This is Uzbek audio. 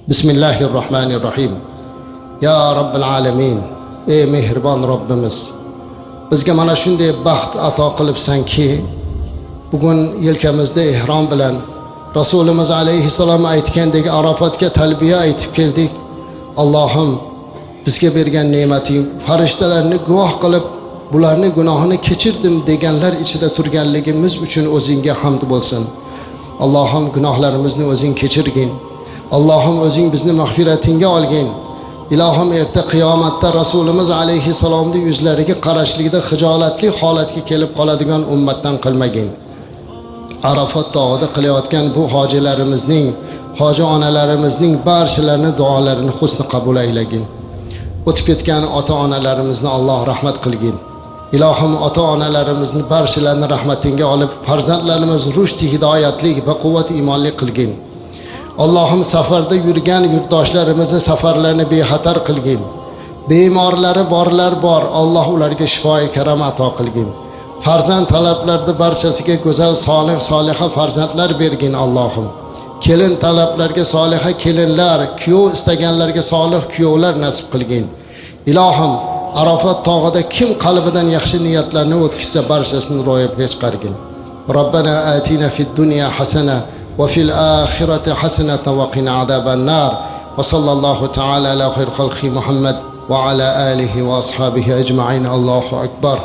Bismillahir rohmanir rohim. Ya Robbil alamin, ey mehribon Robbimiz, bizga mana shunday baxt ato qilibsanki, bugun yelkamizda ehrom bilan Rasulimiz alayhissalom aytgandek Arafatga talbiya aytib keldik. Allohim, bizga bergan ne'mating, farishtalarni guvoh qilib, bularni gunohini kechirdim deganlar ichida turganligimiz uchun o'zingga hamd bo'lsin. Allohim, gunohlarimizni o'zing kechirgin. Allohim, o'zing bizni mag'firatingga olgin. Ilohim, erta qiyomatda Rasulimiz alayhissalomning yuzlariga qarashlikda xijolatli holatga kelib qoladigan ummatdan qilmagin. Arafat tog'ida qilayotgan bu hojilarimizning, hoji onalarimizning barchalarini duolarini husni qabul aylagin. O'tib ketgan ota onalarimizni Alloh rahmat qilgin. Ilohim, ota onalarimizni barchalarini rahmatingga olib, farzandlarimiz rushd hidoyatli va quvvat iymonli qilgin. Allohim, safarda yurgan yurtdoshlarimizni safarlarini bexatar qilgin. Bemorlari borlar bor, Alloh ularga shifoi karam ato qilgin. Farzand talablarda barchasiga go'zal, solih, soliha farzandlar bergin, Allohim. Kelin talablarga soliha kelinlar, kuyov istaganlarga solih kuyovlar nasib qilgin. Ilohim, Arafat tog'ida kim qalbidan yaxshi niyatlarni o'tkazsa, barchasini ro'yobga chiqargin. Robbana atina fid dunya hasana va fil oxirati hasanatan va qina azaban nar. Va sallallohu taala ala xayr xalqi Muhammad va ala alihi va ashabihi ajmain. Allohu akbar.